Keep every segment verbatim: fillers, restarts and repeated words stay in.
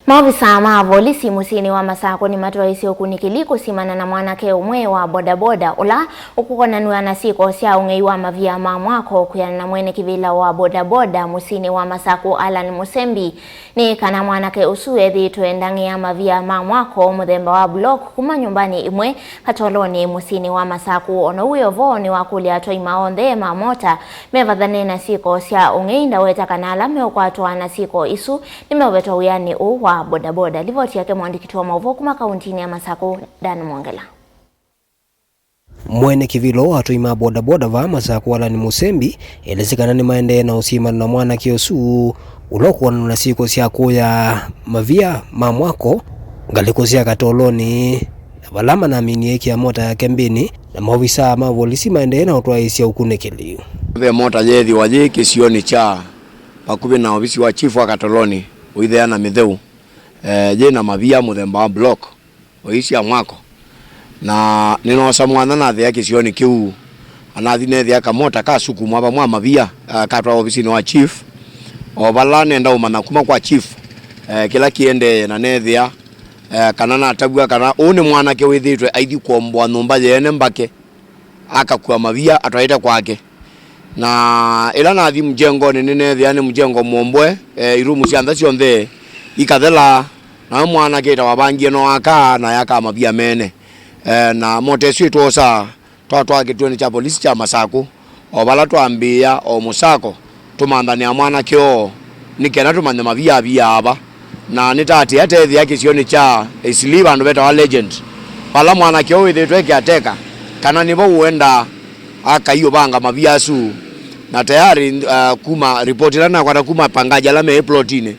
Maovisaa ma volisi mũsyĩnĩ wa Masakũ nĩmatwaĩĩsye ũkunĩkĩli kũsimana na mwanake ũmwe wa bodaboda ũla ũkũkonanw'a na syĩko sya ũng'ei wa mavia ma mwako kwĩana na mwene kĩvĩla wa bodaboda mũsyĩnĩ wa Masakũ, Allan Mũsembi, nĩ kana mwanake ũsu ethĩĩtwe endang'ĩa mavia ma mwako mũthemba wa block kuma nyũmbanĩ ĩmwe Katolonĩ mũsyĩnĩ wa Masakũ. O na ũu wĩ o vo, nĩwakũlya atwai ma onthe ma mota mevathane na syĩko sya ũng'ei. Ndaweta kana ala meũkwatwa na syĩko isu nĩmeũvetwa wĩanĩ ũũ wa bodaboda. Livoti yake mwandĩki witũ wa maũvoo kuma kauntinĩ ya Masakũ, Dan Mwongela. Mwene kĩvĩla wa atwai ma bodaboda vaa Masakũ, Allan Mũsembi, elesye kana nĩmaendee na ũsyĩmano na mwanake ũsu ũla ũkũanana na syĩko sya kũya mavia ma mwako ngalĩko sya Katolonĩ, na vala manaminie ĩkĩa mota yake mbĩnĩ, na maovisaa ma volisi maendee na ũtwaĩĩsya ũkunĩkĩli. Ve mota yeethĩwa yĩ kĩsionĩ kya vakuvĩ na ovisi wa chief wa Katolonĩ ũitheana mĩtheu, eh, yĩ na mavia mũthemba wa block, o ii sya mwako. Na nĩnoosa mwanya nathea kĩsionĩ kĩu, na nathi neethĩa kamota kasukumwa vamwe na mavia, ah, katwawa ovisinĩ wa chief. O vala nenda ũmanya kuma kwa chief, eh, kĩla kĩendee, na neethĩa, eh, kana natavw'a kana ũũ nĩ mwanake wĩthĩĩtwe aithi kũomboa nyũmba yeene mbake, akakua mavia atwaĩte kwake. Na ĩla nathi mũjengonĩ, nĩneethĩa nĩ mũjengo mũomboe, eh, irumu sya nza syonthe ikathela, nawe mwanake ĩtawa vangie no akaa, na yakaa mavia mene. Eh, na mota ĩsu ĩtwosa, twatwaa kĩtuonĩ kya polisi kya Masakũ, o vala twambĩĩa o mũsako, tũmanthanĩa mwanake oo, nĩ kenda tũmanye mavia aviaa va. Na nĩtaatĩĩa teethĩa kĩsionĩ kya Eastleigh vandũ vetawa Legend, vala mwanake ũũ wĩthĩĩtwe e caretaker, kana nĩvo ũendaa akai ũvanga mavia asu. Na tayari, uh, kuma ripoti ĩla nakwata kuma apangaji ala me plotinĩ,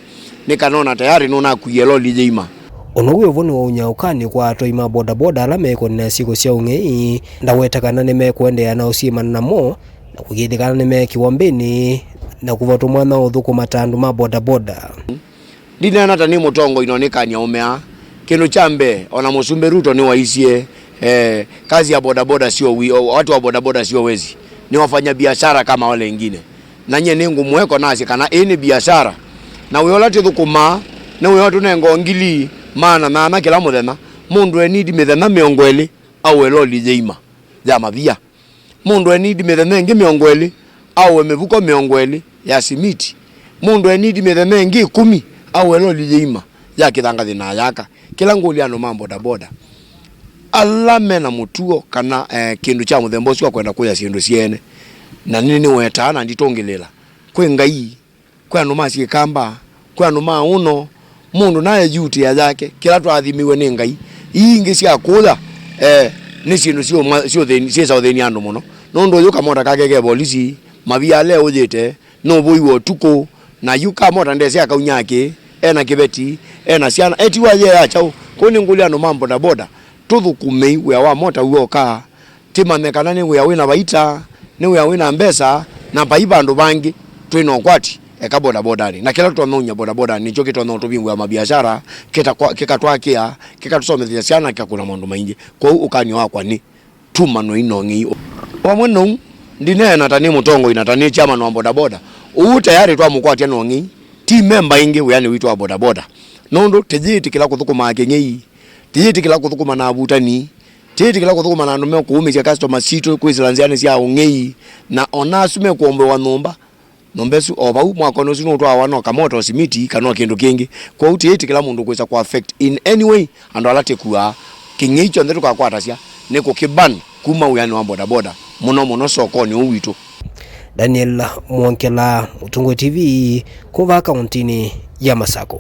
nĩ kana ona tayari nũnakuie loli yĩima. O na ũu wĩ o vo, nĩwaumya ũkany'o kwa atwai ma bodaboda ala mekonĩ na syĩko sya ũng'ei, ndaweta kana nĩmekũendeea na ũsyĩmana namo, na kũyĩthĩkana nĩmeekĩwa mbĩnĩ na kũvatwa mwanya wa ũthũkũma ta andũ ma bodaboda. Ndineena ta nĩ mũtongoi, no nĩkany'a ũmea. Kĩndũ kya mbee, ona Mũsumbĩ Ruto nĩwaisye, eh, kazi ya bodaboda sio wi-, o, watu wa bodaboda sio wezi, ni wafanya biashara kama wale wengine. Na nyie nĩngũmũeko nasye kana ĩĩ nĩ biashara, na wĩa ũla tũthũkũmaa nĩ wĩa ũtũnenga o ngili maana nana kĩla mũthenya. Mũndũ e need mĩthenya mĩongo ĩlĩ aũe loli yĩima ya mavia. Mũndũ e need mĩthenya ĩngĩ mĩongo ĩlĩ aũe mĩvuko mĩongo ĩlĩ ya simiti. Mũndũ e need mĩthenya ĩngĩ ĩkũmi aũe loli yĩima ya kĩthangathĩ na ayaka. Kĩla ngũlya andũ ma bodaboda ala mena mũtuo kana, eh, kĩndũ kya mũthemba ũsu wa kwenda kũya syĩndũ syeene, na nĩ nĩwetaa na nditũngĩlĩĩla, kwĩ Ngai, kwĩ andũ ma syĩkamba, kwĩ andũ ma ũno. Mũndũ naeyutĩa yake, kĩla twaathimiwe nĩ Ngai. Ii ingĩ sya kũya, eh, nĩ syĩndũ syĩ ũma-, syĩ ũthĩni-, syĩsa ũthĩni andũ mũno. Nũndũ ũyũ kamota kake ke volisi, mavia ale ũyĩte, nũvũiwe ũtukũ, na yu ka mota ndesĩ akaunya akĩ, ena kĩveti, ena syana, etiwa ye ya kyaũ? Kũu nĩngũlya andũ ma bodaboda, tũthũkũmei wĩa wa mota w'oka, tĩmanye kana nĩ wĩa wĩna vaita, nĩ wĩa wĩna mbesa, na vai vandũ vangĩ twĩna ũkwati, eka bodabodanĩ. Na kĩla tũtonya umya bodabodanĩ nĩkyo kĩtonya ũtũvingũĩa mabiashara, kĩtakwa-, kĩkatwakĩa, kĩkatũsomethya syana, kĩkakũna maũndũ maingĩ. Kwoou ũkany'o wakwa nĩ, tuma no ino ng'ei. Vamwe nou, ndineena ta nĩ mũtongoi na ta nĩ chairman wa bodaboda. Ũu tayari twamũkwatya no ng'ei, ti memba ĩngĩ wĩanĩ witũ wa bodaboda. Nũndũ tĩyĩtĩkĩla kũthũkũmaa kĩng'ei, tĩyĩtĩkĩla kũthũkũma na avutani, tĩyĩtĩkĩla kũthũkũma na andũ mekũũmĩsya customer sitũ kwĩsĩla nzĩanĩ sya ũng'ei, na ona asu mekũombewa nyũmba. Nyũmba ĩsu o vau mwakonĩ ũsu nũtwawa no kamota o simiti kana o kĩndũ kĩngĩ. Kwoou tĩyĩtĩkĩla mũndũ kwĩsa kũ affect in any way andũ ala tĩkuaa. Kĩng'ei kyonthe tũkakwatasya nĩ kũkĩban kuma wĩanĩ wa bodaboda, mũno mũno sokonĩ ũũ witũ. Daniel Mwongela, Mũtũngũi T V, kuma kauntinĩ ya Masakũ.